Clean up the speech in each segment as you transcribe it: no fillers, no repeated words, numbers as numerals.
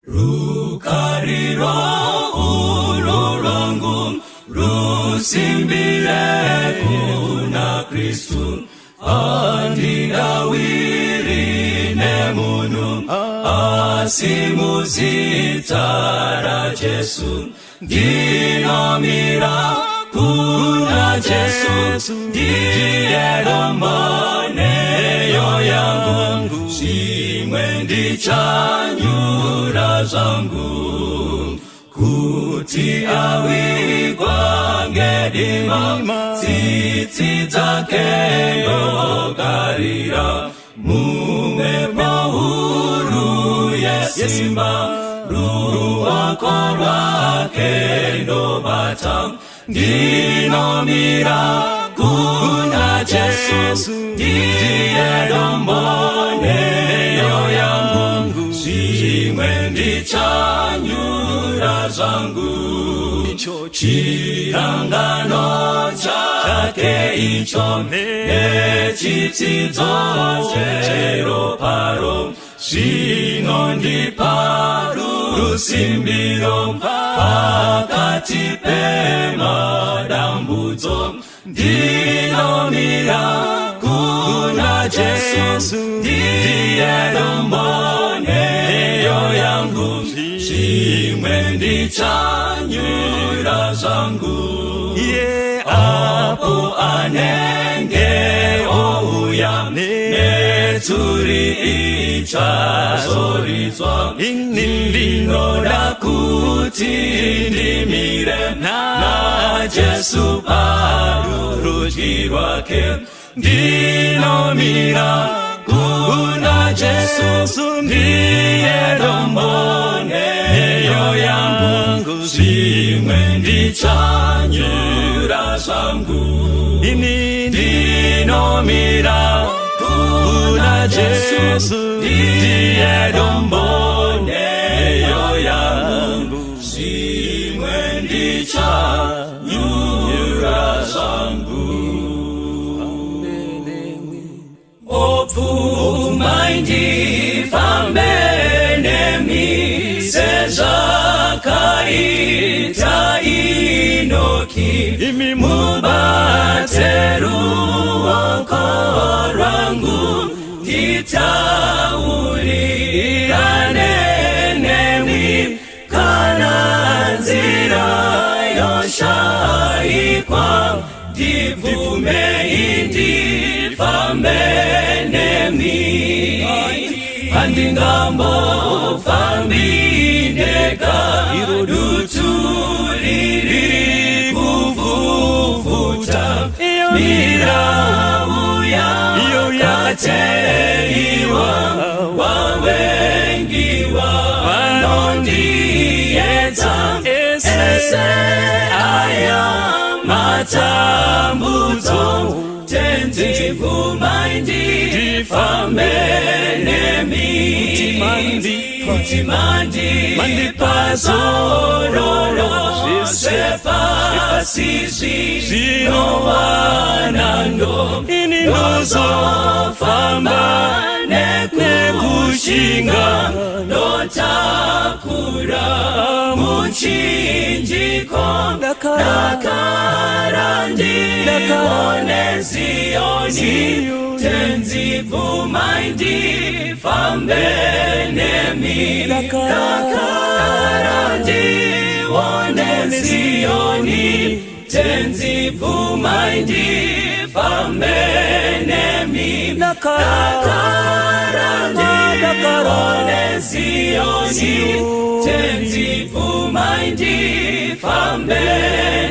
Rukariro urwo rwangu rusimbire kuna Kristu, handingawiri nemunhu, asi muzita raJesu ndinomira kuna Jesu, ndiye dombo nheyo yangu, zvimwe ndichanyura zvangu. Kuti awigwa ngedima, tsitsi dzake ndogarira, mumhepo huru yesimba, ruoko rwake ndobata. Ndinomira kuna Jesu, ndiye dombo nheyo yangu, zvimwe ndichanyura zvangu. Chirangano chake icho nechitsidzo cheroparo zvinondipa rusimbiro pakati pemadambudzo. Ndinomira kuna Jesu, ndiye dombo nheyo yangu, zvimwe ndichanyura zvangu. Apo anenge ouya, netsuri ichazoridzwa, ndinoda kuti ndimire naJesu parurudyi rwake. Ndinomira kuna Jesu, ndiye dombo nheyo yangu, zvimwe ndichanyura zvangu. Ndinomira kuna Jesu, ndiye dombo nheyo yangu, zvimwe ndichanyura zvangu. Obvumai ndifambe nemi sezvakaita Inoki, mubate ruoko rwangu, nditaurirane nemi kana nzira yoshaikwa, ndibvumei ndifambe nemi. Handingambofambi ndega, dutu riri kuvhuvhuta, mirau yakateiwa, vavengi vanondiedza, ese aya matambudzo, Tenzi bvumai ndifambe nemi, kuti mandipa zororo, zvepasi zvinowana ndo, ndozofamba nekushinga, ndotakura muchinjiko, dakara ndione Ziyoni. Tenzi bvumai ndifambe nemi, dakara ndione Ziyoni. Tenzi bvumai ndifambe nemi, dakara ndione Ziyoni. Tenzi bvumai ndifambe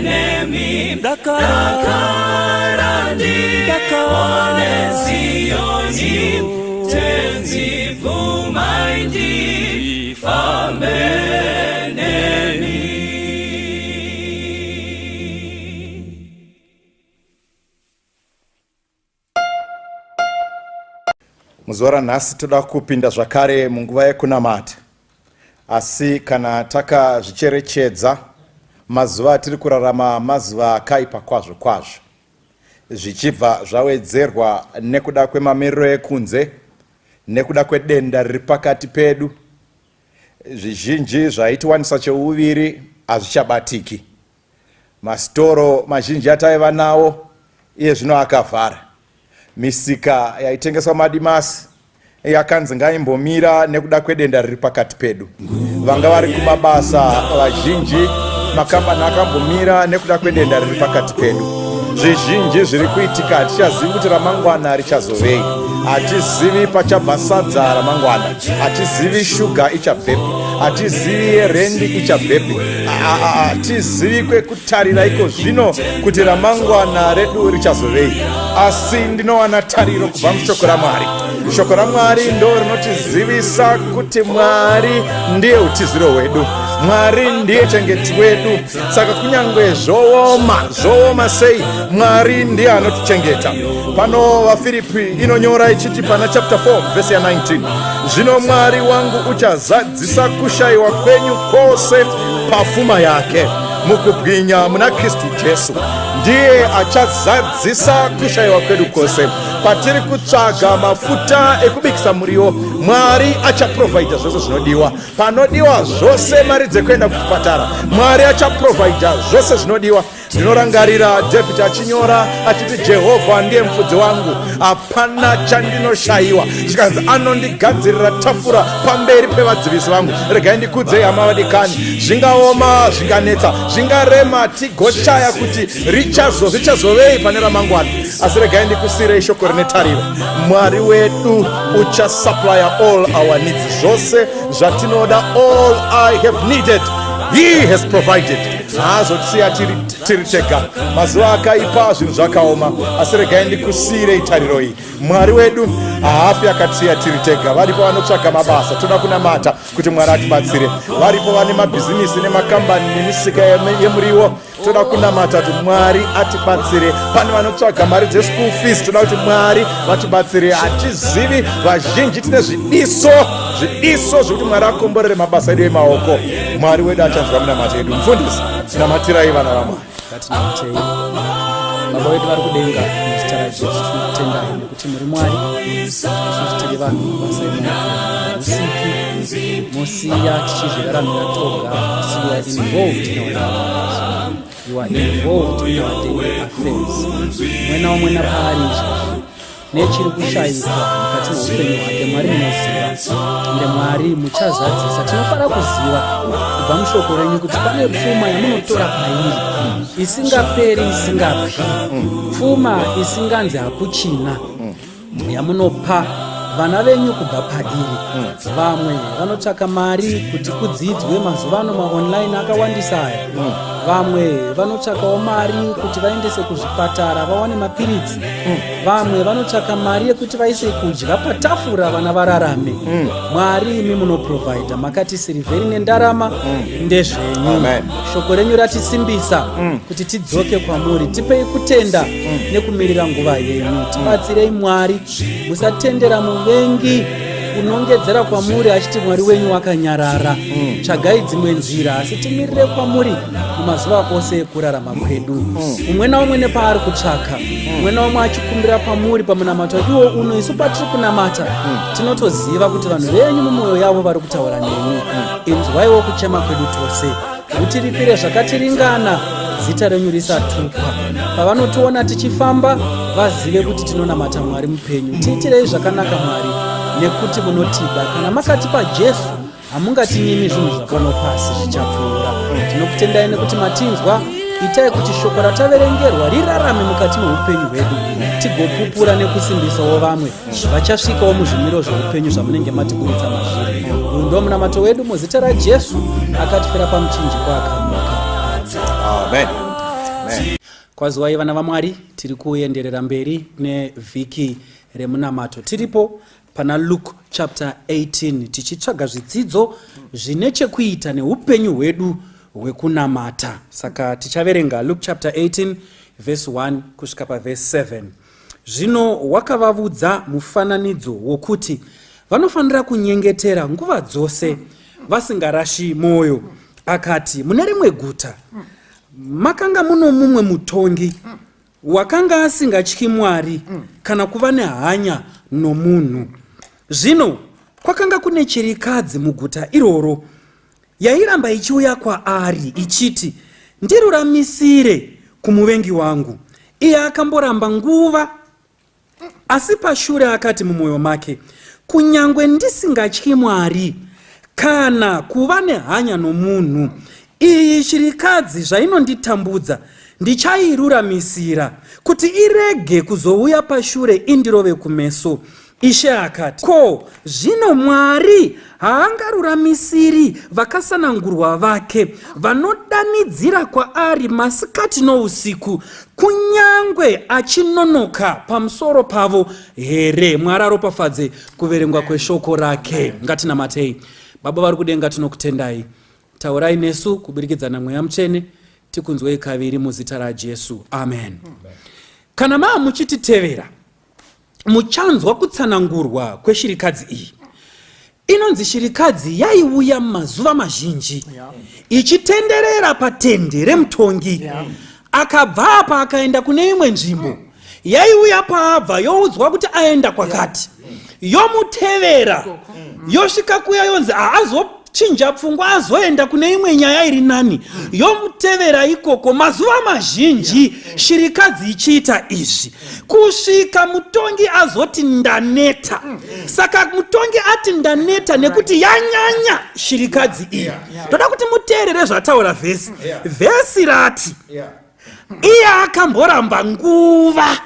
nemi, dakara ndione Ziyoni. Tenzi bvumai ndifambe nemi. Muzuva ranhasi toda kupinda zvakare munguva yekunamata, asi kana takazvicherechedza, mazuva atiri kurarama mazuva akaipa kwazvo kwazvo, zvichibva zvawedzerwa nekuda kwemamiriro ekunze, nekuda kwedenda riri pakati pedu. Zvizhinji zvaitiwanisa cheuviri hazvichabatiki. Masitoro mazhinji ataiva nawo iye zvino akavhara. Misika yaitengeswa madimasi yakanzi ngaimbomira nekuda kwedenda riri pakati pedu. Vanga vari kumabasa vazhinji, makambani akambomira nekuda kwedenda riri pakati pedu. Zvizhinji zviri kuitika, hatichazivi kuti ramangwana richazovei. Hatizivi pachabva sadza ramangwana, hatizivi shuga ichabvepi, hatizivi yerendi ichabvepi, hatizivi kwekutarira iko zvino kuti ramangwana redu richazovei. Asi ndinowana tariro kubva mushoko raMwari. Shoko raMwari ndo rinotizivisa kuti Mwari ndiye utiziro hwedu, Mwari ndiye chengeti wedu. Saka kunyange zvooma zvooma sei, Mwari ndiye anotichengeta. Pano vaFiripi inonyora ichiti pana chapter 4 vhesi ya 19, zvino Mwari wangu uchazadzisa kushayiwa kwenyu kwose pafuma yake mukubwinya muna Kristu Jesu. Ndiye achazadzisa kushayiwa kwedu kwose. Patiri kutsvaga mafuta ekubikisa muriwo, Mwari achaprovhaidha zvose zvinodiwa. Panodiwa zvose mari dzekuenda kuchipatara, Mwari achaprovhaidha zvose zvinodiwa. Ndinorangarira David achinyora achiti, Jehovha ndiye mufudzi wangu, hapana chandinoshayiwa. Zvikanzi anondigadzirira tafura pamberi pevadzivisi vangu. Regai ndikudzei hama vadikani, zvingaoma, zvinganetsa, zvingarema, tigoshaya kuti richazo zvichazovei pane ramangwana, asi regai ndikusiyirei shoko rine tariro. Mwari wedu uchasupplya all our needs, zvose zvatinoda. All I have needed he has provided. Haazotisiya tiri, tiri tega. Mazuva akaipa, zvinhu zvakaoma, asi regai ndikusiyirei tariro iyi. Mwari wedu haafi akatisiya tiri tega. Varipo vanotsvaga mabasa, toda kunamata kuti Mwari atibatsire. Varipo vane mabhizimisi nemakambani nemisika yemuriwo, toda kunamata kuti Mwari atibatsire. Pane vanotsvaga mari dzeschool fees, toda kuti Mwari vatibatsire. Hatizivi, vazhinji tine zvidiso zvidiso zvekuti Mwari akomborere mabasa edu emaoko. Mwari wedu achanzwa minamato yedu. Mufundisi, namatirai vana vaMwari. Ngatinamatei. Baba vedu vari kudenga, muzita raJesu tinokutendai nekuti muri Mwari, isusu tiri vanhu mabasa emaoko. Musiki, mosiya tichizviraramira toga, asi you are involved in our lives. You are involved in our daily affairs. Mumwe naumwe napaari izvozvi nechiri kushayikwa mukati meupenyu hwake, Mwari munoziva, ende Mwari muchazadzisa. Tinofara kuziva kubva mushoko renyu kuti pane pfuma yamunotora pairi isingaperi, isingapwi, pfuma isinganzi hakuchina, yamunopa vana venyu kubva pairi. Vamwe vanotsvaka mari kuti kudzidzwe, mazuva ano maonline akawandisa aya. Vamwe vanotsvakawo mari kuti vaendese kuzvipatara vawane mapiritsi. Vamwe vanotsvaka mari yekuti vaise kudya patafura vana vararame. Mwari, imi munoprovhaidha, makati sirivheri nendarama ndezvenyu. Amen. Shoko renyu ratisimbisa kuti tidzoke kwamuri. Tipei kutenda nekumirira nguva yenyu. Tibatsirei Mwari, musatendera muvengi kunongedzera kwamuri achiti Mwari wenyu wakanyarara. Tsvagai dzimwe nzira, asi timirire kwamuri mumazuva ose ekurarama kwedu. Umwe naumwe nepaari kutsvaka, umwe naumwe achikumbira kwamuri pamunamato iwo uno. Isu patiri kunamata tinotoziva kuti vanhu venyu mumwoyo yavo vari kutaura nemi. Inzwaiwo kuchema kwedu tose, mutiripire zvakatiringana, zita renyu risatukwa. Pavanotiona tichifamba vazive kuti tinonamata Mwari mupenyu. Tiitirei zvakanaka Mwari, nekuti munotida. Kana makatipa Jesu, hamungatinyimi zvinhu zvapano pasi zvichapfuura. Tinokutendai nekuti matinzwa. Itai kuti shoko rataverengerwa rirarame mukati meupenyu hwedu, tigopupura nekusimbisawo vamwe vachasvikawo muzvimiro zveupenyu zvamunenge matiburitsa mazviri. Uyu ndo munamato wedu muzita raJesu akatifira pamuchinjikwa akamuka. Amen. Amen. Kwaziwai vana vaMwari, tiri kuenderera mberi nevhiki remunamato. Tiripo pana Luke chapter 18 tichitsvaga zvidzidzo zvine chekuita neupenyu hwedu hwekunamata. Saka tichaverenga Luke chapter 18 verse 1 kusvika paverse 7. Zvino wakavavudza mufananidzo wokuti vanofanira kunyengetera nguva dzose vasingarashi mwoyo. Akati, mune rimwe guta makanga muno mumwe mutongi wakanga asingatyi Mwari kana kuva nehanya nomunhu. Zvino kwakanga kune chirikadzi muguta iroro. Yairamba ichiuya kwaari ichiti, Ndiruramisire kumuvengi wangu. Iye akamboramba nguva, asi pashure akati mumwoyo make, Kunyangwe ndisingatyi Mwari kana kuva nehanya nomunhu, iyi chirikadzi zvainonditambudza, ndichairuramisira, kuti irege kuzouya pashure indirove kumeso. Ishe akati, Ko, zvino Mwari haangaruramisiri vakasanangurwa vake, vanodanidzira kwaari masikati nousiku, kunyange achinonoka pamusoro pavo here? Mwari aropafadze kuverengwa kweshoko rake. Ngatinamatei. Baba vari kudenga, tinokutendai. Taurai nesu kuburikidza naMweya Mutsvene, tikunzwei kaviri muzita raJesu. Amen. Kana maa muchititevera, muchanzwa kutsanangurwa kweshirikadzi iyi. Inonzi shirikadzi yaiuya mazuva mazhinji ichitenderera patende remutongi. Akabva apa akaenda kune imwe nzvimbo, yaiuya paabva youdzwa kuti aenda kwakati, yomutevera yosvika kuya yonzi haazochinja pfungwa, azoenda kune imwe nyaya iri nani, yomutevera ikoko mazuva mazhinji, shirikadzi ichiita izvi kusvika mutongi azoti ndaneta. Saka mutongi ati ndaneta nekuti yanyanya shirikadzi iyi. Toda kuti muteerere zvataura vhesi. Vhesi rati iye akamboramba nguva,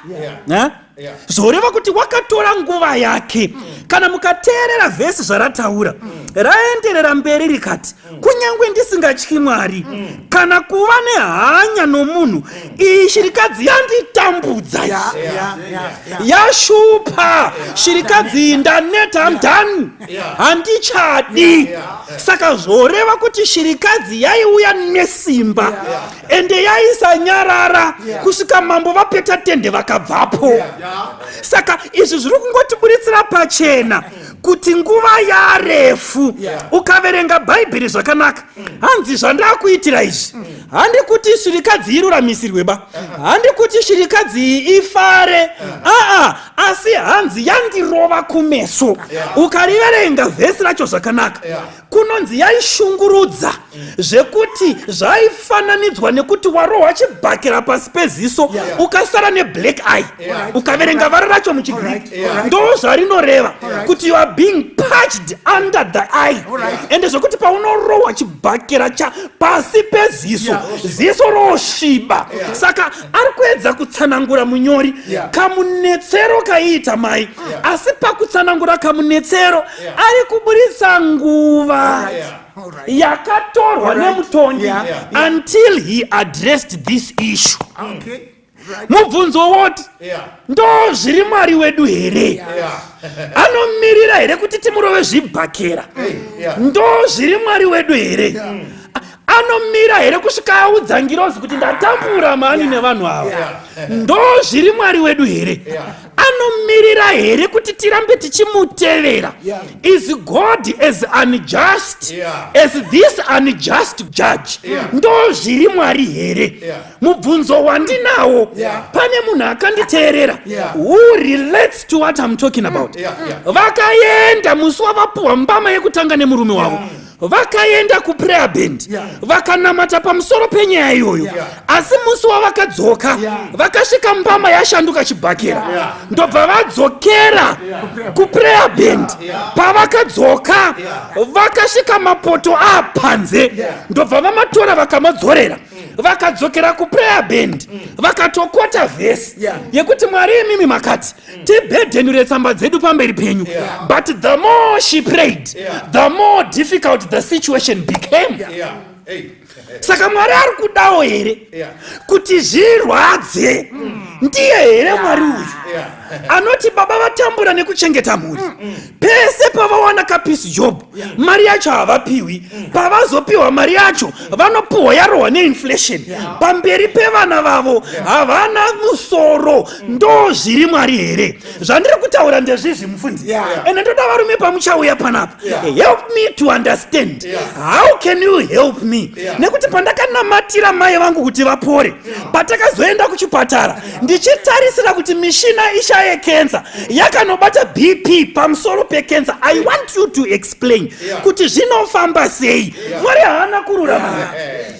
zvoreva kuti wakatora nguva yake. Kana mukateerera vhesi zvarataura, raenderera mberi rikati, kunyange ndisingatyi Mwari kana kuva nehanya nomunhu, iyi shirikadzi yanditambudza, yashupa shirikadzi iyi, ndaneta, I'm done, handichadi. Saka zvoreva kuti shirikadzi yaiuya nesimba ende yaisanyarara kusvika mambo vapeta tende vakabvapo. Saka izvi zviri kungotiburitsira pachena kuti nguva yarefu. Ukaverenga Bhaibheri zvakanaka, hanzi zvandakuitira izvi, handi kuti shirikadzi iruramisirwe ba, handi kuti shirikadzi iyi ifare, aa, asi hanzi yandirova kumeso. Ukariverenga vhesi racho zvakanaka, kunonzi yaishungurudza zvekuti zvaifananidzwa nekuti warohwa chibhakera pasi peziso, ukasara neblack eye. Ukaverenga vara racho muchiGreek, ndo zvarinoreva kuti you are being patched under the eye, ende zvekuti paunorohwa chibhakera cha pasi peziso, ziso rosviba. Saka ari kuedza kutsanangura munyori kamunetsero kaiita mai, asi pakutsanangura kamunetsero ari kuburitsa nguva yakatorwa nemutongi until he addressed this issue. Mubvunzo woti, ndo zviri Mwari wedu here? Anomirira here kuti timurove zvibhakera? Ndo zviri Mwari wedu here? Anomira here kusvika audza ngirozi kuti ndatambura mani nevanhu ava? Ndo zviri Mwari wedu here? Anomirira here kuti tirambe tichimutevera? Is God as unjust as this unjust judge? Ndo zviri Mwari here? Mubvunzo wandinawo, pane munhu akanditeerera who relates to what I'm talking about. Vakaenda musi wavapuhwa mbama yekutanga nemurume wavo, vakaenda kuprayer band, vakanamata pamusoro penyaya iyoyo, asi musi wavakadzoka vakasvika mbama yashanduka chibhakera. Ndobva vadzokera kuprayer band. Pavakadzoka vakasvika mapoto apanze, ndobva vamatora vakamadzorera. Vakadzokera kuprayer band, vakatokota vhesi yekuti Mwari, imimi makati tibhedhenure tsamba dzedu pamberi penyu. But the more she prayed, the more difficult the situation became. Hey. Saka Mwari ari kudawo here kuti zvirwadze? Ndiye here Mwari uyu anoti baba vatambura nekuchengeta mhuri, pese pavawana kapiece job mari yacho havapiwi, pavazopiwa mari yacho vanopiwa yarohwa neinflation, pamberi pevana vavo havana musoro? Ndo zviri Mwari here? Zvandiri kutaura ndezvizvi, mufundisi, ende ndoda varume pamuchauya panapa, help me to understand. How can you help me? Nekuti pandakanamatira mai vangu kuti vapore, patakazoenda kuchipatara ndichitarisira kuti mishina isha Ndishaye cancer, yakanobata BP pamusoro pecancer. I want you to explain kuti zvinofamba sei. Mwari haana kururama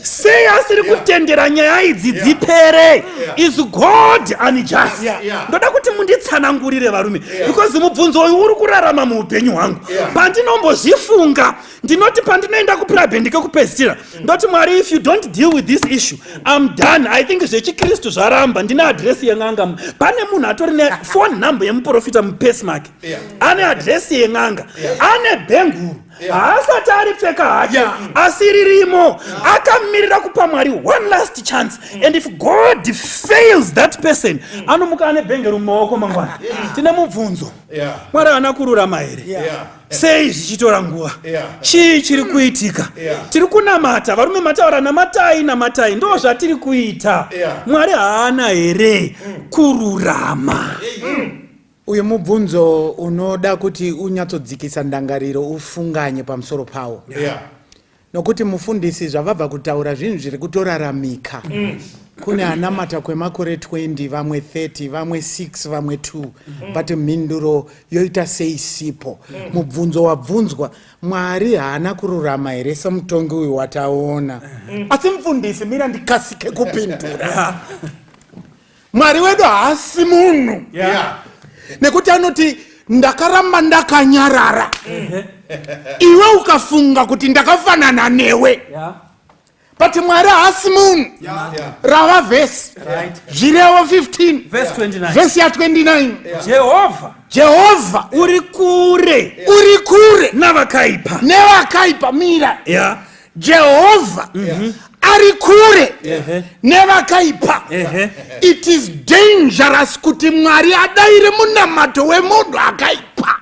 sei asiri kutendera nyaya idzi dzipere? Is God unjust? Ndoda kuti munditsanangurire, varume, because mubvunzo uyu uri kurarama muupenyu hwangu. Pandinombozvifunga, ndinoti pandinoenda kuprabhendi kekupedzisira, ndoti, "Mwari, if you don't deal with this issue, I'm done. I think zvechikristu zvaramba. Ndine adhiresi yen'anga." Pane munhu atori nephone number yemuprofita mupesi make, ane adhiresi yen'anga, ane bhenguru, haasati aripfeka hake, asi ririmo, akamirira kupa Mwari one last chance. And if God fails that person, anomuka ane bhenguru mumaoko mangwana. Tine mubvunzo. Mwari haana kururama here? Sei zvichitora nguva? Chii chiri kuitika? Tiri kunamata, varume. Mataura, namatai, namatai, ndo zvatiri kuita. Mwari haana here kururama? Uyu mubvunzo unoda kuti unyatsodzikisa ndangariro, ufunganye pamusoro pawo, nokuti mufundisi zvavabva kutaura zvinhu zviri kutoraramika. Kune anamata kwemakore 20, vamwe 30, vamwe 6, vamwe 2, but mhinduro yoita sei sipo. Mubvunzo wabvunzwa, Mwari haana kururama here semutongi uyu wataona? Asi mufundisi, mira ndikasike kupindura. Mwari wedu haasi munhu, nekuti anoti, "Ndakaramba ndakanyarara, iwe ukafunga kuti ndakafanana newe." But Mwari haasi munhu. Rava vhesi. Zvirevo 15 Verse 29. Vhesi ya29. Jehovha Jehovha uri kure uri kure navakaipa. Nevakaipa. Mira. Jehovha ari kure nevakaipa. It is dangerous kuti Mwari adayire munamato wemunhu akaipa.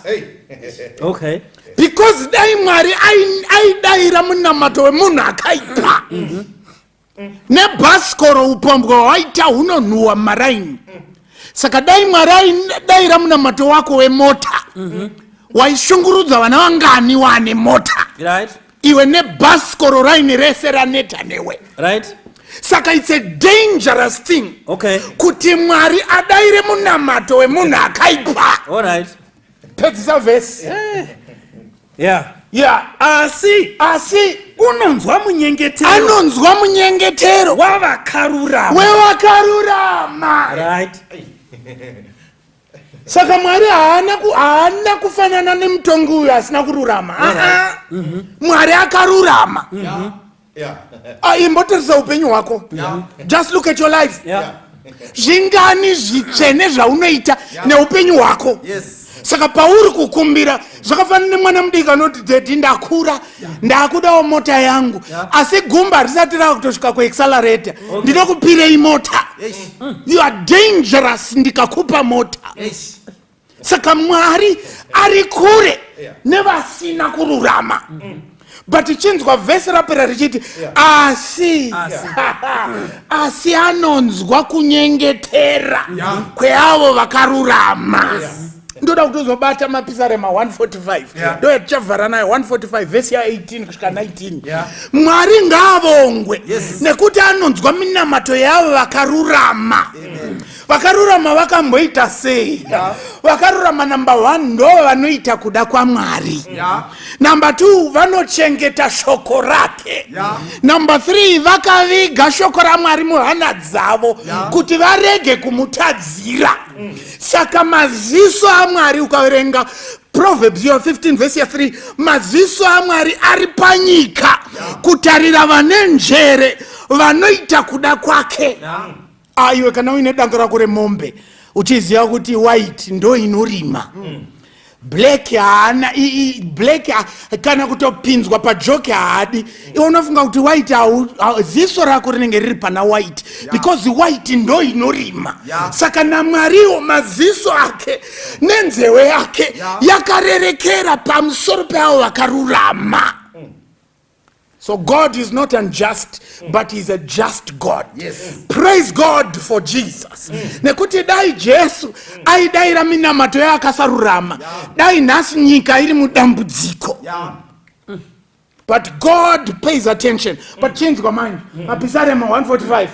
Hey. Because dai Mwari aidayira munamato wemunhu akaipa, nebhasikoro upombwe hwaita hunonhuhwa mumaraini. Saka dai Mwari aidayira munamato wako wemota, waishungurudza vana vangani wane mota, iwe nebhasikoro raini rese raneta newe. Saka it's a dangerous thing kuti Mwari adayire munamato wemunhu akaipa. Pedzisa vhesi. Asi Asi unonzwa munyengetero anonzwa munyengetero wavakarurama. Wewakarurama. Saka Mwari haana kufanana nemutongi uyu asina kururama. Aa, Mwari akarurama. Ah, imbotarisa upenyu hwako. Just look at your life. Zvingani zvitsvene zvaunoita neupenyu hwako? Saka pauri kukumbira, zvakafanana nemwana mudiki anoti, "Daddy, ndakura, ndakudawo mota yangu," asi gumba risati rava kutosvika kuaccelerator, "Ndinokupirei mota?" You are dangerous ndikakupa mota. Saka Mwari ari kure nevasina kururama, but chinzwa vhesi rapera richiti, asi anonzwa kunyengetera kweavo vakarurama. Ndoda kutozobata Mapisarema 145, ndo yatichavhara nayo, 145 vhesi ya18 kusvika 19. Mwari ngaavongwe nekuti anonzwa minamato yavo vakarurama. Vakarurama vakamboita sei? Vakarurama, number 1, ndo vanoita kuda kwaMwari. Number 2, vanochengeta shoko rake. Number 3, vakaviga shoko raMwari muhana dzavo kuti varege kumutadzira. Saka maziso aMwari, ukaverenga Proverbs ya 15 vhesi ya3, maziso aMwari ari panyika kutarira vane njere vanoita kuda kwake. Aiwe, kana uine danga rako remombe, uchiziva kuti white ndo inorima, black haana, black kana kutopinzwa pajoki haadi, iwe unofunga kuti white ziso rako rinenge riri pana white, because white ndo inorima. Saka naMwariwo maziso ake nenzeve yake yakarerekera pamusoro peavo vakarurama. So God is not unjust, but He's a just God. Praise God for Jesus. Nekuti dai Jesu aidayira minamato yaakasarurama, dai nhasi nyika iri mudambudziko. But God pays attention. But chinzwa manje, Mapisarema 145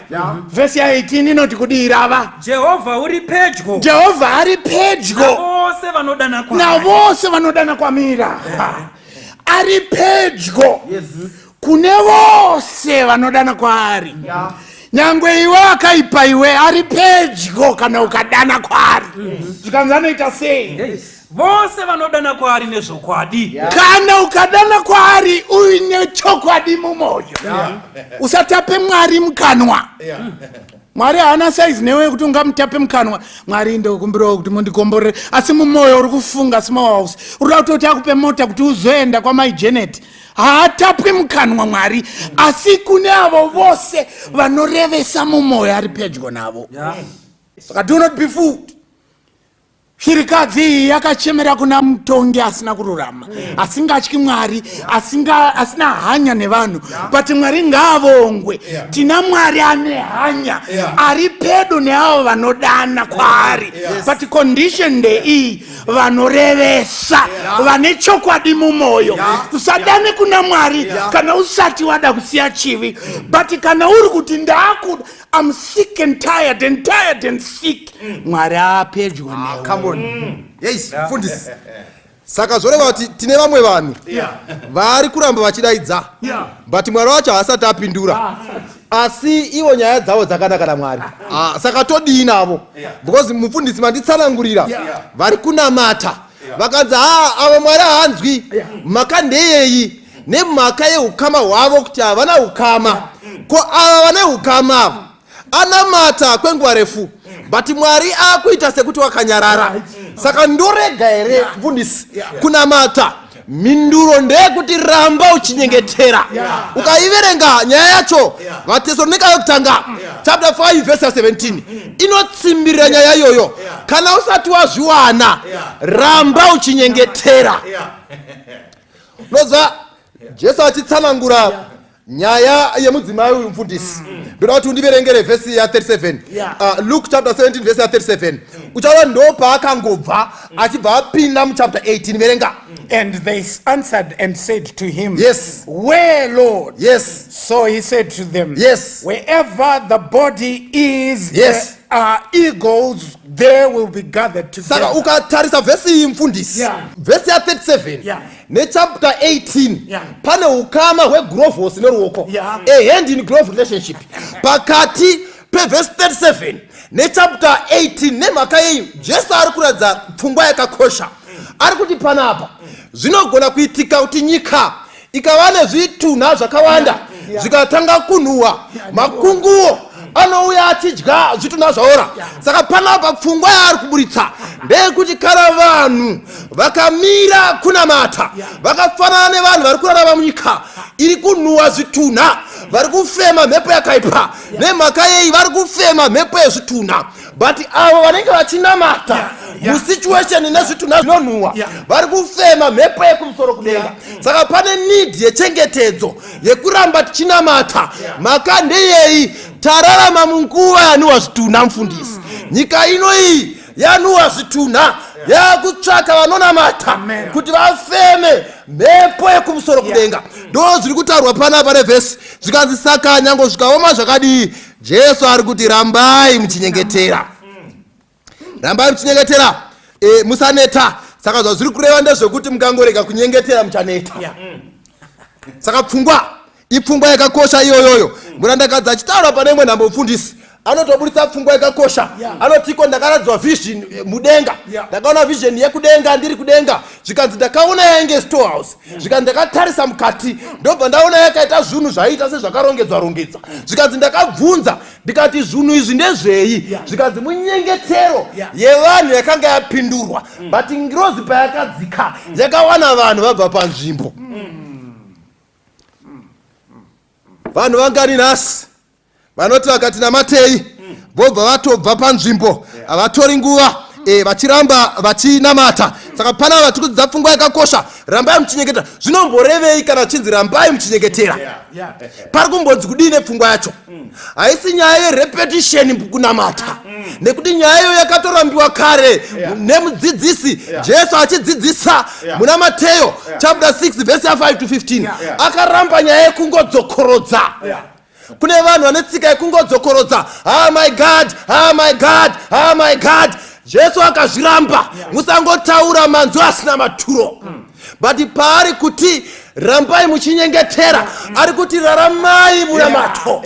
vhesi ya 18 inoti kudii rava? Jehovha uri pedyo. Jehovha ari pedyo. Navose vanodana kwaari. Navose vanodana kwamira. Ari pedyo. Kune vose vanodana kwaari. Nyangwe iwe akaipa iwe ari pedyo kana ukadana kwaari. Zvikanzi anoita sei? Vose vanodana kwaari nezvokwadi. Kana ukadana kwaari uine chokwadi mumwoyo. Usatape Mwari mukanwa. Mwari haana saizi newe yekuti ungamutape mukanwa. Mwari ndokumbirawo kuti mundikomborere, asi mumwoyo uri kufunga small house. Uri kuda kutoti akupe mota kuti uzoenda kwamai Janet. Haatapwi mukanwa Mwari, asi kune avo vose vanorevesa mumwoyo ari pedyo navo. Saka do not be fooled. Shirikadzi iyi yakachemera kuna mutongi asina kururama, asingatyi Mwari, asina hanya nevanhu. But Mwari ngaavongwe. Tina Mwari ane hanya, ari pedo neavo vanodana kwaari. But condition ndeiyi, vanorevesa, vane chokwadi mumwoyo. Usadane kuna Mwari kana usati wada kusiya chivi. But kana uri kuti ndakuda, I'm sick and tired and tired and sick. Mwari apedyo newe. Come on. Yes, mfundisi. Saka zvoreva kuti tine vamwe vanhu vari kuramba vachidaidza. But Mwari wacho haasati apindura. Asi ivo nyaya dzavo dzakanaka naMwari. Saka todii navo? Because mufundisi manditsanangurira vari kunamata. Vakanzi ha avo Mwari haanzwi. Mhaka ndeyei? Nemhaka yeukama hwavo kuti havana ukama. Ko ava vane ukama ava anamata kwenguva refu, but Mwari akuita sekuti wakanyarara. Saka ndorega here mfundisi kunamata? Mhinduro ndeyekuti ramba uchinyengetera. Ukaiverenga nyaya yacho, VaTesalonika yokutanga chapter 5 verse 17 inotsimbirira nyaya iyoyo. Kana usati wazviwana, ramba uchinyengetera. Unoziva Jesu achitsanangura nyaya yemudzimai uyu, mufundisi, ndoda kuti undiverengere vhesi ya 37. Luke chapter 17 vhesi ya 37. Uchaona ndo paakangobva achibva apinda muchapter 18. Verenga. And they answered and said to him, Where, Lord? So he said to them, Wherever the body is, there are eagles, there will be gathered together. Saka ukatarisa vhesi iyi, mufundisi, vhesi ya 37 nechapter 18, pane ukama hwegurovhosi neruoko, a hand in glove relationship pakati pevhesi 37 nechapter 18. Nemhaka yei? Jesu ari kuratidza pfungwa yakakosha. Ari kuti panapa zvinogona kuitika kuti nyika ikava nezvitunha zvakawanda, zvikatanga kunhuhwa, makunguo anouya achidya zvitunha zvaora. Saka panapa pfungwa yaari kuburitsa ndeyekuti kana vanhu vakamira kunamata, vakafanana nevanhu vari kurarama munyika iri kunhuhwa zvitunha, vari kufema mhepo yakaipa. Nemhaka yei? Vari kufema mhepo yezvitunha. But avo vanenge vachinamata musituation nezvitunha zvinonhuhwa, vari kufema mhepo yekumusoro kudenga. Saka pane need yechengetedzo yekuramba tichinamata. Mhaka ndeyei? Tararama munguva yanuwa zvitunha, mufundisi. Nyika ino iyi yanuwa zvitunha, yakutsvaka vanonamata kuti vafeme mhepo yekumusoro kudenga. Ndo zviri kutaurwa panapa nevhesi. Zvikanzi saka nyange zvikaoma zvakadii, Jesu ari kuti rambai muchinyengetera, rambai muchinyengetera, musaneta. Saka zvazviri kureva ndezvekuti mukangorega kunyengetera muchaneta. Saka pfungwa ipfungwa yakakosha iyoyoyo. Murandakadzi achitaura pane imwe nhambo, mufundisi, anotoburitsa pfungwa yakakosha. Anotiko ndakaradzwa vision mudenga. Ndakaona vision yekudenga ndiri kudenga. Zvikanzi ndakaona yainge storehouse. Zvikanzi ndakatarisa mukati, ndobva ndaona yakaita zvinhu zvaiita sezvakarongedzwa rongedzwa. Zvikanzi ndakabvunza ndikati, zvinhu izvi ndezvei? Zvikanzi munyengetero yevanhu yakanga yapindurwa, but ngirozi payakadzika yakawana vanhu vabva panzvimbo. Vanhu vangani nhasi vanoti vakati namatei, vobva vatobva panzvimbo, havatori nguva vachiramba vachinamata? Saka panapa tiri kudzidza pfungwa yakakosha, rambai muchinyengetera. Zvinomborevei kana chinzi rambai muchinyengetera? Pari kumbonzi kudii nepfungwa yacho? Haisi nyaya yerepetition kunamata, nekuti nyaya iyo yakatorambiwa kare nemudzidzisi Jesu achidzidzisa muna Mateyo chapter 6 verse ya 5 to 15. Akaramba nyaya yekungodzokorodza. Kune vanhu vane tsika yekungodzokorodza, ah my God, ah my God, ah my God. Jesu akazviramba, musangotaura manzwi asina maturo. But paari kuti rambai muchinyengetera, ari kuti raramai munamato.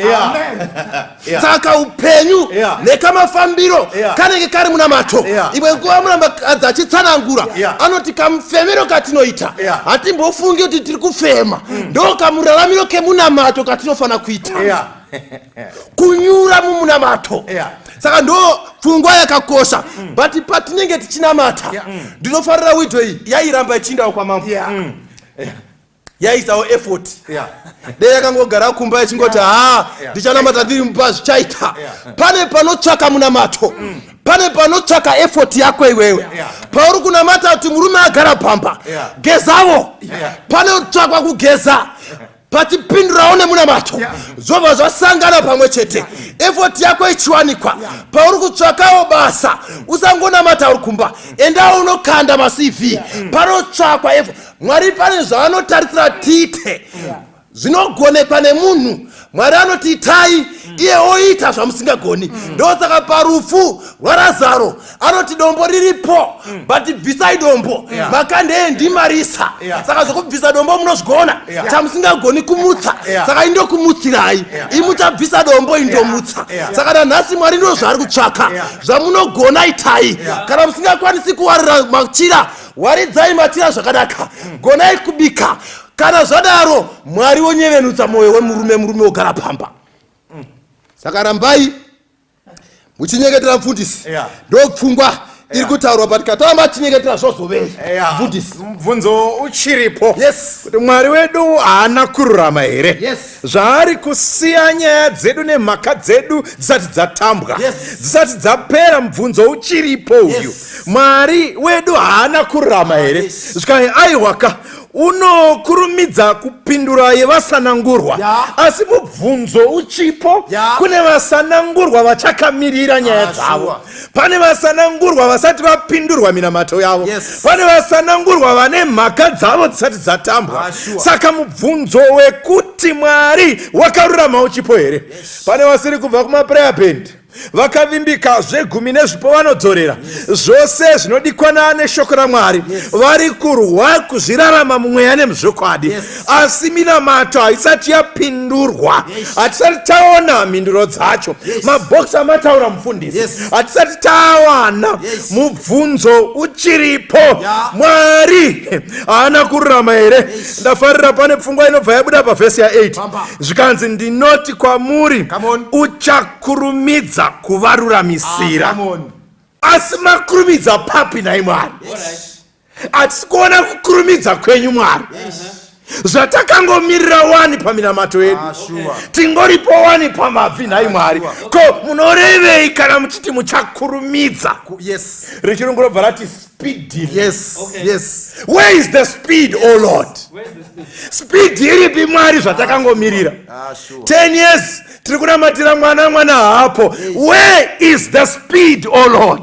Saka upenyu nekamafambiro kanenge kari munamato. Imwe nguva murambakadzi achitsanangura anoti kamufemero katinoita, hatimbofungi kuti tiri kufema, ndo kamuraramiro kemunamato katinofanira kuita, kunyura mumunamato. Saka ndo pfungwa yakakosha. But patinenge tichinamata, ndinofarira widow iyi yairamba ichiindawo kwamambo, yaisawo effort. Dei yakangogara kumba ichingoti, ha, ndichanamata ndiri mumba, zvichaita. Pane panotsvaka munamato, pane panotsvaka effort yako iwewe. Pauri kunamata kuti murume agara pamba, gezavo, panotsvakwa kugeza pachipindurawo nemunamato, zvobva zvasangana pamwe chete, effort yako ichiwanikwa. Pauri kutsvakawo basa, usangonamata uri kumba, endawo unokanda maCV, panotsvakwa effort. Mwari pane zvaanotarisira tiite zvinogonekwa nemunhu. Mwari anoti itai, iye oita zvamusingagoni. Ndosaka parufu rwaRazaro anoti dombo riripo, but bvisai dombo. Makandee ndimarisa. Saka zvokubvisa dombo munozvigona, chamusingagoni kumutsa. Saka indokumutsirai, imuchabvisa dombo, indomutsa. Saka nanhasi Mwari ndo zvaari kutsvaka, zvamunogona itai. Kana musingakwanisi kuwarira machira, waridzai machira zvakanaka, gonai kubika. Kana zvadaro, Mwari wonyevenutsa mwoyo wemurume, murume wogara pamba. Saka rambai muchinyengetera, mufundisi. Ndo pfungwa iri kutaurwa but kataramba tichinyengetera, zvozovei, mufundisi? Mubvunzo uchiripo Yes. kuti Mwari wedu haana kururama here? Yes. Zvaari kusiya nyaya dzedu nemhaka dzedu dzisati dzatambwa, dzisati dzapera. Mubvunzo uchiripo uyu. Mwari wedu haana kururama here? Yes. Zvikai, aiwaka, unokurumidza kupindura yevasanangurwa, asi mubvunzo uchipo. Kune vasanangurwa vachakamirira nyaya dzavo. Pane vasanangurwa vasati vapindurwa minamato yavo. Pane vasanangurwa vane mhaka dzavo dzisati dzatambwa. Saka mubvunzo wekuti Mwari wakarurama uchipo here? Pane vasiri kubva kumaprayer band, vakavimbika, zvegumi nezvipo vanodzorera, zvose zvinodikwana neshoko raMwari, vari kurwa kuzvirarama mumweya nemuzvokwadi, asi minamato haisati yapindurwa. Hatisati taona mhinduro dzacho. Mabhokisi amataura, mufundisi, hatisati tawana. Mubvunzo uchiripo. Mwari haana kururama here? Ndafarira pane pfungwa inobva yabuda pavhesi ya8. Pamba. Zvikanzi, ndinoti kwamuri, Come on. uchakurumidza kuvaruramisira. Ah, come on. Asi makurumidza papi nhai Mwari? Hatisi kuona kukurumidza kwenyu, Mwari. Zvatakangomirira wani paminamato yedu. Ah, sure. Tingoripo wani pamabvi nhai Mwari. Ko munorevei kana muchiti muchakurumidza? Rechirungu robva rati speedily. Where is the speed, o Lord? Speed iripi, Mwari, zvatakangomirira? Ah, sure. 10 years tiri kunamatira mwana, mwana hapo. Where is the speed, o Lord?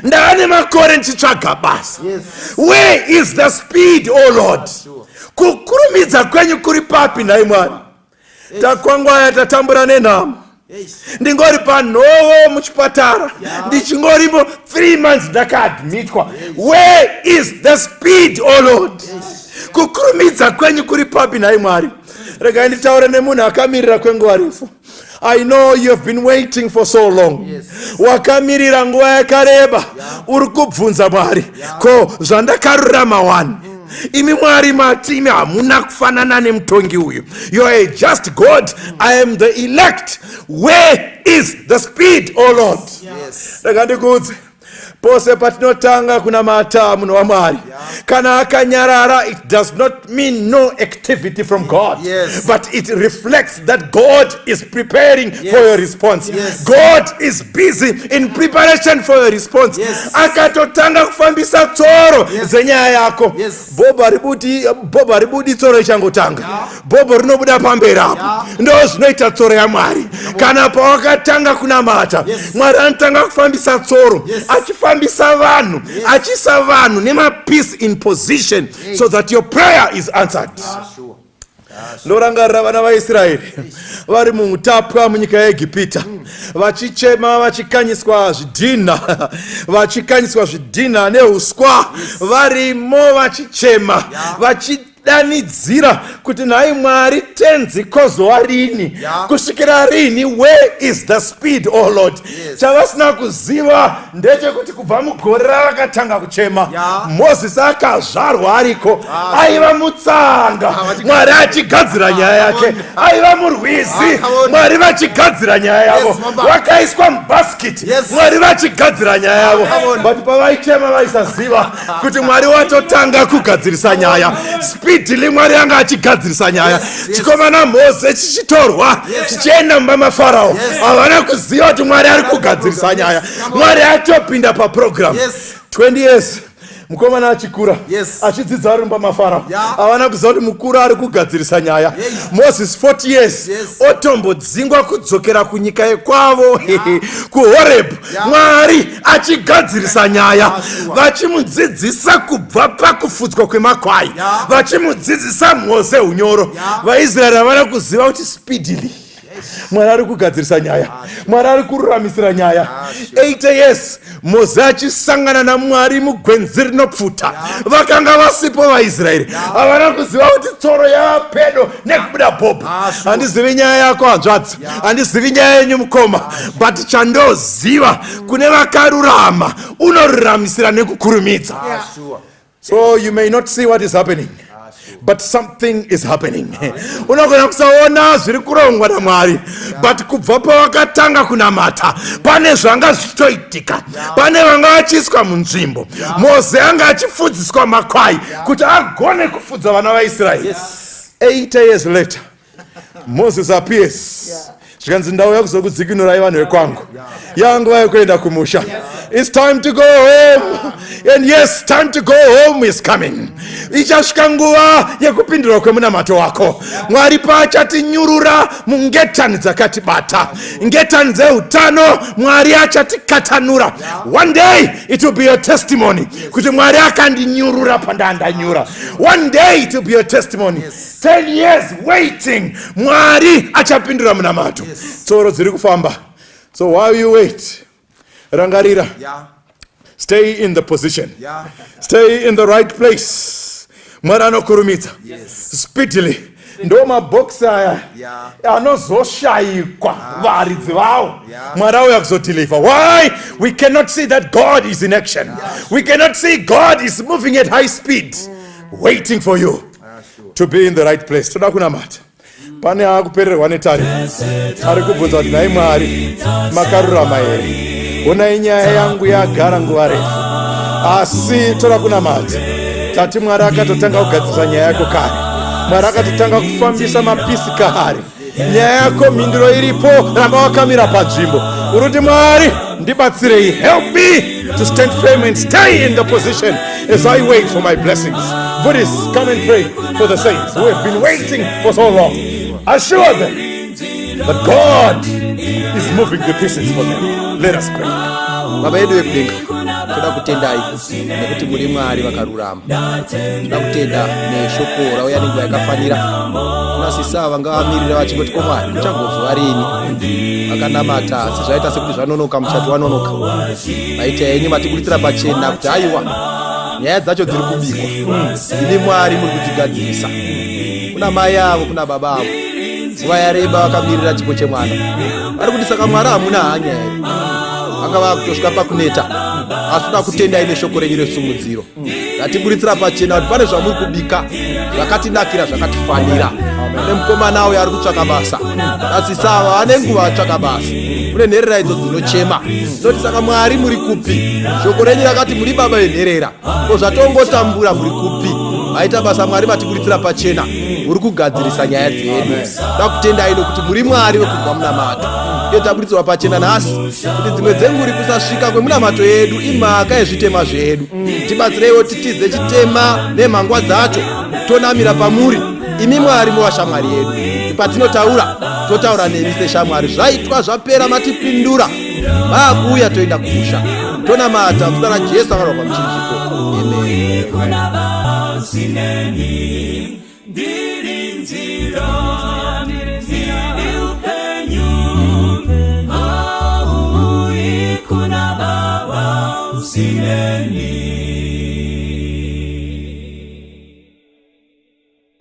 Ndaane makore ndichitsvaga basa. Where is the speed, o Lord? Kukurumidza kwenyu kuri papi nhai Mwari? Takwangwaya, tatambura nenhamo. Ndingori panhovo muchipatara, ndichingorimo 3 months ndakaadmitwa. Where is the speed, o Lord? Kukurumidza kwenyu kuri papi nhai Mwari? Regai nditaure nemunhu akamirira kwenguva refu. I know you have been waiting for so long. Wakamirira nguva yakareba. Uri kubvunza Mwari, ko zvandakarurama wani? Imi Mwari mati imi hamuna kufanana nemutongi uyu. You are a just God. I am the elect. Where is the speed, O Lord? Yes. Rega ndikuudze. Pose patinotanga kunamata munhu waMwari, kana akanyarara, it does not mean no activity from God, but it reflects that God is preparing for your response. God is busy in preparation for your response. Akatotanga kufambisa tsoro dzenyaya yako. Bhobho haribudi, bhobho haribudi tsoro ichangotanga. Bhobho rinobuda pamberi apo. Ndo zvinoita tsoro yaMwari. Kana pawakatanga kunamata, Mwari anotanga kufambisa tsoro, achifambisa vanhu, achiisa vanhu nemapiece in position so that your prayer is answered. Ndorangarira vana vaIsraeri vari muutapwa munyika yeEgipita, vachichema, vachikanyiswa zvidhinha, vachikanyiswa zvidhinha neuswa, varimo vachichema, vachidanidzira kuti, "Nhai Mwari tenzi, kozova rini? Kusvikira rini? Where is the speed, O Lord?" Chavasina kuziva ndechekuti kubva mugore ravakatanga kuchema, Mozisi akazvarwa ariko, aiva mutsanga, Mwari achigadzira nyaya yake. Aiva murwizi, Mwari vachigadzira nyaya yavo. Vakaiswa mubhasikiti, Mwari vachigadzira nyaya yavo. But pavaichema vaisaziva kuti Mwari watotanga kugadzirisa nyaya speedily. Mwari anga achigadzirisa nyaya. Chikomana Mose chichitorwa chichienda mumba maFarao, havana kuziva kuti Mwari ari kugadzirisa nyaya. Mwari atopinda paprogram. 20 years mukomana achikura, achidzidza ari mumba maFarao, havana kuziva kuti mukuru ari kugadzirisa nyaya. Moses 40 years, otombodzingwa kudzokera kunyika yekwavo kuHorebhu, Mwari achigadzirisa nyaya, vachimudzidzisa kubva pakufudzwa kwemakwai, vachimudzidzisa Mose unyoro. VaIsraeri havana kuziva kuti speedily Mwari ari kugadzirisa nyaya, Mwari ari kururamisira nyaya. 80 years Mose achisangana naMwari mugwenzi rinopfuta, vakanga vasipo vaIsraeri, havana kuziva kuti tsoro yava pedo nekubuda bhobho. Handizivi nyaya yako hanzvadzi, handizivi nyaya yenyu mukoma, but chandoziva, kune vakarurama unoruramisira nekukurumidza. So you may not see what is happening, but something is happening. Unogona kusaona zviri kurongwa naMwari, but kubva pawakatanga kunamata pane zvanga zvichitoitika, pane vanga vachiiswa munzvimbo. Mose anga achifudziswa makwai kuti agone kufudza vana vaIsraeri. 80 years later Moses appears, zvikanzi, "Ndauya kuzokudzikinurai vanhu vekwangu. Yanguva yekuenda kumusha. It's time to go home." And yes, time to go home is coming. Ichasvika nguva yekupindurwa kwemunamato wako. Mwari paachatinyurura mungetani dzakatibata, ngetani dzeutano, Mwari achatikatanura. One day it will be your testimony kuti Mwari akandinyurura pandandanyura. One day it will be your testimony. 10 years waiting, Mwari achapindura munamato. Tsoro dziri kufamba. So while you wait, rangarira, stay in the position, stay in the right place. Mwari anokurumidza speedily. Ndo mabhokisi aya anozoshayikwa varidzi vawo, Mwari auya kuzodeliver. Why we cannot see that God is in action? We cannot see God is moving at high speed, waiting for you to be in the right place. Toda kunamata. Pane aakupererwa netariro, ari kubvunza kuti, "Nhai Mwari, makarurama here? Onai nyaya yangu yagara nguva refu." Asi toda kunamata. Tati Mwari akatotanga kugadzirisa nyaya yako kare. Mwari akatotanga kufambisa mapisi kare. Nyaya yako mhinduro iripo. Ramba wakamira panzvimbo. Uri kuti, "Mwari, ndibatsirei. Help me to stand firm and stay in the position as I wait for my blessings." Buddhists, come and pray for the saints who have been waiting for so long. Assure them that God is moving the pieces for them. Let us pray. Baba yedu vekudenga, toda kutendai nekuti muri Mwari vakarurama. Toda kutenda neshoko rauya nenguva yakafanira. Kuna sisi vanga vamirira vachingoti, "Ko Mwari, kuchagozova rini?" Vakanamata, asi zvaita sekuti zvanonoka, muchato wanonoka. Vaita henyu matibuditsira pachena kuti aiwa, nyaya dzacho dziri kubikwa, imi Mwari muri kudzigadzirisa. Kuna mai avo, kuna baba avo, nguva yareba vakamirira chipo chemwana. Vari kuti, "Saka Mwari hamuna hanya here?" Vanga vakutosvika pakuneta. Asi toda kutendai neshoko renyu resumudziro ratiburitsira pachena kuti pane zvamuri kubika zvakatinakira, zvakatifanira. Kune mukomana uyo ari kutsvaka basa, asisava ane nguva atsvaka basa. Kune Kune nherera idzo dzinochema dzinoti, saka Mwari muri kupi? Shoko renyu rakati muri baba venherera, ko zvatongotambura muri kupi? Maita basa Mwari, matiburitsira pachena, muri kugadzirisa nyaya dzedu. Takutendai nokuti muri Mwari wekubva munamato. Iyo taburitsirwa pachena nhasi kuti dzimwe dzenguri kusasvika kwemunamato yedu imhaka yezvitema zvedu. Tibatsireiwo titize chitema nemhangwa dzacho, tonamira pamuri imi Mwari, muva shamwari yedu. Patinotaura totaura nemi seshamwari. Zvaitwa, zvapera, matipindura, maakuuya, toenda kumusha, tonamata muzita raJesu akarwa pamuchinjiko. Amen. Ndiri nzira, ndiri upenyu, hauuyi kuna Baba usineni.